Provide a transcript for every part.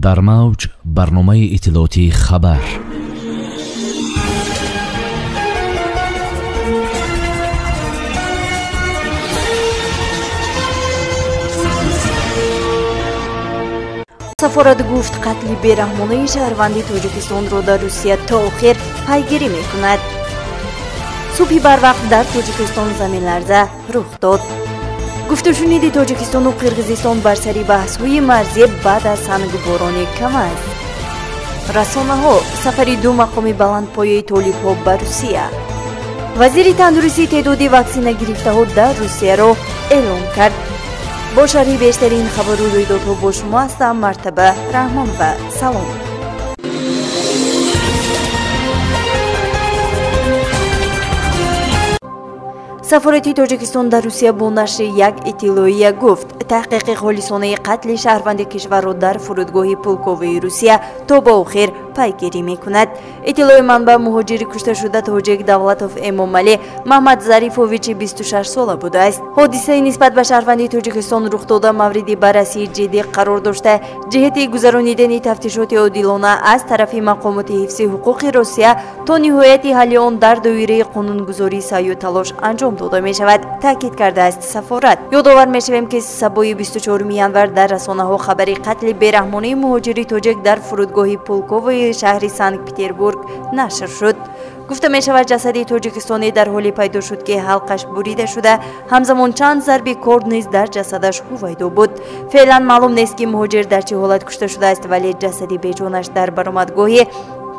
Дар мавҷ барномаи иттилоотии хабар. Сафорат гуфт қатли бераҳмонаи шаҳрванди Тоҷикистонро дар Русия то охир пайгирӣ мекунад. Субҳи барвақт дар Тоҷикистон заминларза рух дод. Гуфтушуниди Тоҷикистону Қирғизистон бар сари баҳсҳои марзӣ баъд аз сангборони кам аст. Расонаҳо сафари ду мақоми баландпояи толибҳо ба Русия. Вазири тандурустӣ теъдоди ваксина гирифтаҳо дар Русияро эълон кард. Бо шарҳи бештари ин хабару рӯйдодҳо бо шумо ҳастам Мартаба Раҳмонова. Салом. Сафорати Тоҷикистон дар Русия бо нашри як иттилоия гуфт, таҳқиқи холисонаи қатли шаҳрванди кишварро дар фурудгоҳи Пулковии Русия то ба охир пайгирӣ мекунад. Иттилои манбаъ муҳоҷири кушташуда тоҷик Давлатов Эмомалӣ Маҳмад Зарифовичи 26 сола будааст. Ҳодисаи нисбат ба шаҳрванди Тоҷикистон рух дода мавриди баррасии ҷиддӣ қарор дошта, ҷиҳати гузаронидани тафтишоти одилона аз тарафи мақомоти ҳифзи ҳуқуқи Русия то ниҳояти ҳалли он дар доираи қонунгузорӣ саъю талош анҷом дода мешавад, таъкид кардааст сафорат. Ёдовар мешавем, ки сабои 24 январ дар расонаҳо хабари қатли бераҳмонаи муҳоҷири тоҷик дар фурудгоҳи Пулковои шаҳри Санкт-Петербург нашр шуд. Гуфта мешавад, ҷасади тоҷикистонӣ дар ҳоле пайдо шуд, ки ҳалқаш бурида шуда, ҳамзамон чанд зарби корд низ дар ҷасадаш ҳувайдо буд. Феълан маълум нест, ки муҳоҷир дар чӣ ҳолат кушта шудааст, вале ҷасади беҷонаш дар баромадгоҳи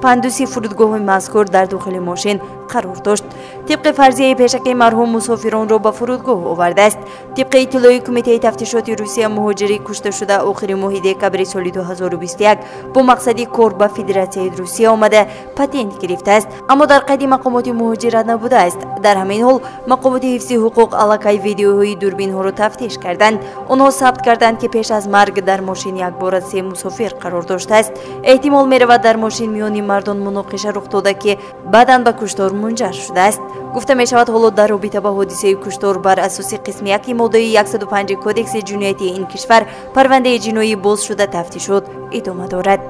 пандуси фурудгоҳи мазкур дар дохили мошин қарор дошт. Тибқи фарзияи пешакӣ марҳум мусофиронро ба фурудгоҳ овардааст. Тибқи иттилои Кумитаи тафтишоти Русия, муҳоҷири кушташуда охири моҳи декабри соли 2021 бо мақсади кор ба Федератсияи Русия омада патент гирифтааст, аммо дар қайди мақомоти муҳоҷират набудааст. Дар ҳамин ҳол мақомоти ҳифзи ҳуқуқ аллакай видеоҳои дурбинҳоро тафтиш карданд. Онҳо сабт карданд, ки пеш аз марг дар мошин якбора се мусофир қарор доштааст. Эҳтимол меравад, дар мошин миёни мардон муноқиша рух дода, ки баъдан ба куштор мунҷар шудааст. Гуфта мешавад, ҳоло дар робита ба ҳодисаи куштор бар асоси қисми 1 моддаи 105 кодекси ҷиноятии ин кишвар парвандаи ҷиноӣ боз шуда тафтишот идома дорад.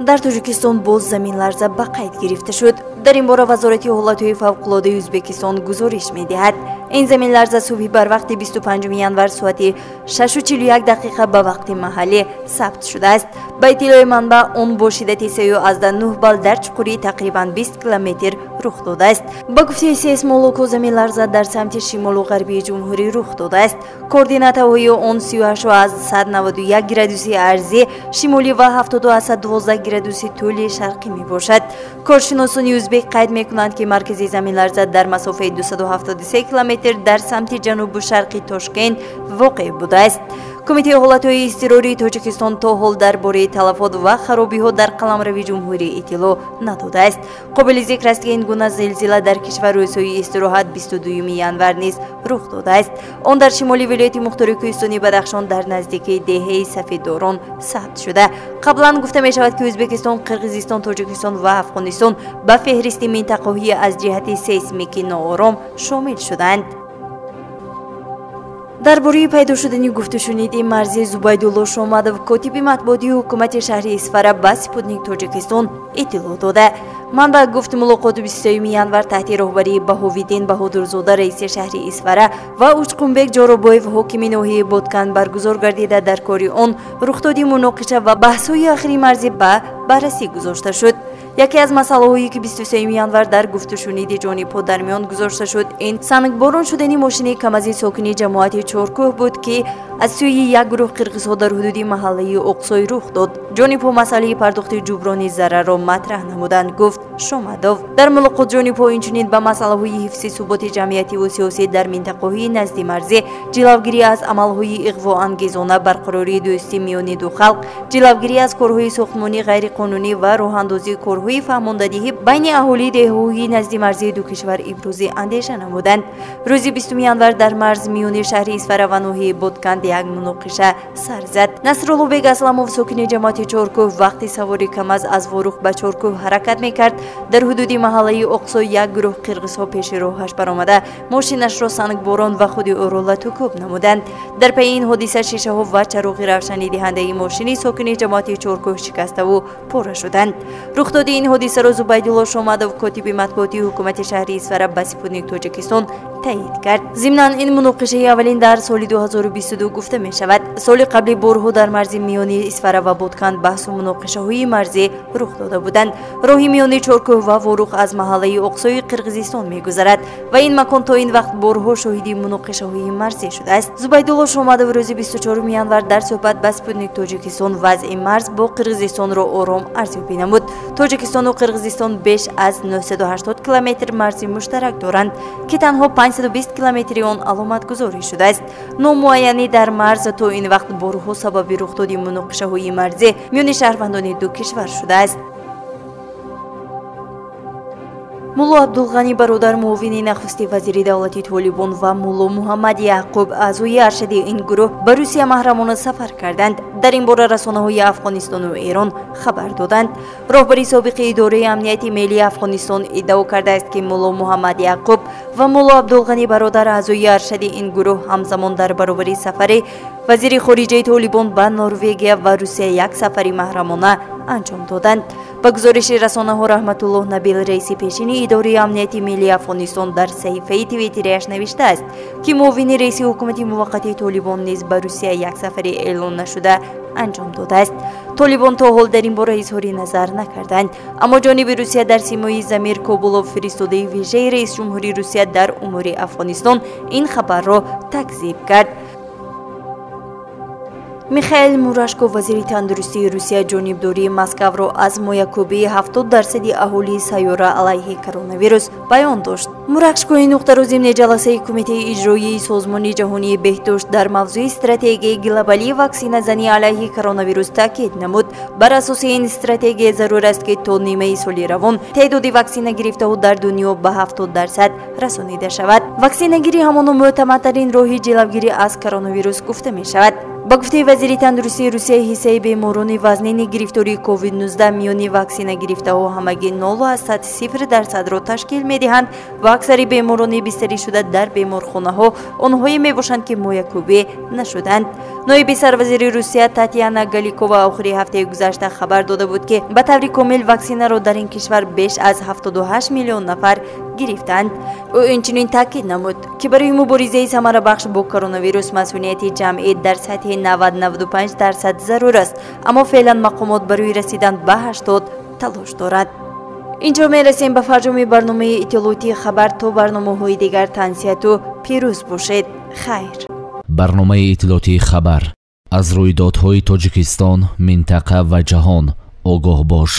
Дар Тоҷикистон боз заминларза ба қайд гирифта шуд. Дар ин бора Вазорати ҳолатҳои фавқулодаи Ӯзбекистон гузориш медиҳад. Ин заминларза субҳи барвақти 25 январ соати 6:41 дақиқа ба вақти маҳаллӣ сабт шудааст. Ба иттилои манбаъ, он бо шиддати 3,9 балл дар чуқурии тақрибан 20 километр рух додааст. Ба гуфтаи сейсмологҳо, заминларза дар самти шимолу ғарбии ҷумҳурӣ рух додааст. Координатаҳои он 38,91 градуси арзӣ шимолӣ ва 72,12 градуси тӯли шарқӣ мебошад. Коршиносони ӯзбек қайд мекунанд, ки маркази заминларза дар масофаи 273 километр дар самти ҷанубу шарқи Тошкент воқеъ будааст. Кумитаи ҳолатҳои изтирории Тоҷикистон то ҳол дар бораи талафот ва харобиҳо дар қаламрави ҷумҳурӣ иттилоъ надодааст. Қобили зикр аст, ки ин гуна зилзила дар кишвар рӯзҳои истироҳат 22 январ низ рух додааст. Он дар шимоли вилояти мухтори кӯҳистони Бадахшон дар наздикии деҳаи Сафеддорон сабт шуда. Қаблан гуфта мешавад, ки Ӯзбекистон, Қирғизистон, Тоҷикистон ва Афғонистон ба феҳристи минтақаҳои аз ҷиҳати сейсмикӣ ноором шомил шуданд. Дар бораи пайдо шудани гуфтушуниди марзии Зубайдулло Шомадов, котиби матбуотии ҳукумати шаҳри Исфара ба Спутник Тоҷикистон иттилоъ дода. Манбаъ гуфт, мулоқоти 23 январ таҳти роҳбарии Баҳовиддин Баҳодурзода, раиси шаҳри Исфара, ва Учқунбек Ҷоробоев, ҳокими ноҳияи Бодкан баргузор гардида, дар кори он рухдоди муноқиша ва баҳсҳои охири марзӣ ба баррасӣ гузошта шуд. Яке аз масъалаҳое, ки 23 январ дар гуфтушуниди ҷонибҳо дар миён гузошта шуд, ин сангборон шудани мошини камази сокини ҷамоати Чоркӯҳ буд, ки аз сӯи як гурӯҳ қирғизҳо дар ҳудуди маҳаллаи Оқсой рух дод. Ҷонибҳо масъалаи пардохти ҷуброни зарарро матраҳ намуданд, гуфт Шомадов. Дар мулоқот ҷонибҳо инчунин ба масъалаҳои ҳифзи суботи ҷамъиятиву сиёсӣ дар минтақаҳои назди марзӣ, ҷилавгирӣ аз амалҳои иғвоангезона, барқарории дӯстӣ миёни ду халқ, ҷилавгирӣ аз корҳои сохтмонии ғайриқонунӣ ва роҳандозии корҳои тадбирҳои фаҳмондадиҳӣ байни аҳолии деҳҳои назди марзии ду кишвар ибрози андеша намуданд. Рӯзи 20 январ дар марз миёни шаҳри Исфара ва ноҳияи Ботканд як муноқиша сар зад. Насруллобек Асламов, сокини ҷамоати Чоркӯҳ, вақти савори КамАЗ аз Ворух ба Чоркӯҳ ҳаракат мекард. Дар ҳудуди маҳаллаи Оқсой як гурӯҳ қирғизҳо пеши роҳаш баромада, мошинашро сангборон ва худи ӯро латукӯб намуданд. Дар пайи ин ҳодиса шишаҳо ва чароғи равшанидиҳандаи мошини сокини ҷамоати Чоркӯҳ шикаставу пора шуданд. Рухдоди ин ҳодисаро Зубайдулло Шомадов, котиби матбуотии ҳукумати шаҳри Исфара, ба Спутник Тоҷикистон таъид кард. Зимнан ин муноқишаи аввалин дар соли 2022 гуфта мешавад. Соли қабли борҳо дар марзи миёни Исфара ва Ботканд баҳсу муноқишаҳои марзӣ рух дода буданд. Роҳи миёни Чоркӯҳ ва Ворух аз маҳаллаи Оқсои Қирғизистон мегузарад ва ин макон то ин вақт борҳо шоҳиди муноқишаҳои марзӣ шудааст. Зубайдулло Шомадов рӯзи 24 январ дар суҳбат ба Спутник Тоҷикистон вазъи марз бо Қирғизистонро ором арзёбӣ намуд. Тоҷикистону Қирғизистон беш аз 980 километр марзи муштарак доранд, ки танҳо 520 километри он аломатгузорӣ шудааст. Номуайянӣ дар марз то ин вақт борҳо сабаби рухдоди муноқишаҳои марзӣ миёни шаҳрвандони ду кишвар шудааст. Мулло Абдулғанӣ Бародар, муовини нахусти вазири давлати Толибон, ва Мулло Муҳаммад Яъқуб, аъзои аршади ин гурӯҳ, ба Русия маҳрамона сафар карданд. Дар ин бора расонаҳои Афғонистону Эрон хабар доданд. Роҳбари собиқи идораи амнияти миллии Афғонистон иддао кардааст, ки Мулло Муҳаммад Яъқуб ва Мулло Абдулғанӣ Бародар, аъзои аршади ин гурӯҳ, ҳамзамон дар баробари сафари вазири хориҷаи Толибон ба Норвегия ва Русия як сафари маҳрамона анҷом доданд. Ба гузориши расонаҳо, Раҳматуллоҳ Набил, раиси пешини идораи амнияти миллии Афғонистон, дар саҳифаи твиттериаш навиштааст, ки муовини раиси ҳукумати муваққатии Толибон низ ба Русия як сафари эълон нашуда анҷом додааст. Толибон то ҳол дар ин бора изҳори назар накарданд, аммо ҷониби Русия дар симои Замир Кобулов, фиристодаи вижаи раисҷумҳури Русия дар умури Афғонистон, ин хабарро такзиб кард. Михаил Мурашко, вазири тандурустии Русия, ҷонибдории Москваро аз моякӯбии 70% аҳолии сайёра алайҳи коронавирус баён дошт. Мурашко ин нуқтаро зимни ҷаласаи Кумитаи иҷроии Созмони ҷаҳонии беҳдошт дар мавзӯи стратегияи глобалии ваксиназанӣ алайҳи коронавирус таъкид намуд. Бар асоси ин стратегия зарур аст, ки то нимаи соли равон теъдоди ваксина гирифтаҳо дар дунё ба 70% расонида шавад. Ваксинагирӣ ҳамоно мӯътамадтарин роҳи ҷилавгирӣ аз коронавирус гуфта мешавад. Ба гуфтаи вазири тандурустии Русия, ҳиссаи беморони вазнини гирифтории COVID-19 миёни ваксина гирифтаҳо ҳамагӣ 0,0%-ро ташкил медиҳанд ва аксари беморони бистаришуда дар беморхонаҳо онҳое мебошанд, ки моякӯбӣ нашуданд. Ноиби сарвазири Русия Татьяна Галикова охири ҳафтаи гузашта хабар дода буд, ки ба таври комил ваксинаро дар ин кишвар беш аз 78 миллион нафар гирифтанд. Ӯ инчунин таъкид намуд, ки барои муборизаи самарабахш бо коронавирус масъунияти ҷамъӣ дар сатҳи 90-95% зарур аст, аммо феълан мақомот барои расидан ба 80 талош дорад. Инҷо мерасем ба фарҷоми барномаи иттилоотии хабар. То барномаҳои дигар тансиҳату пирӯз бошед. Хайр. Барномаи иттилоотии хабар аз рӯйдодҳои Тоҷикистон, минтақа ва ҷаҳон огоҳ бош.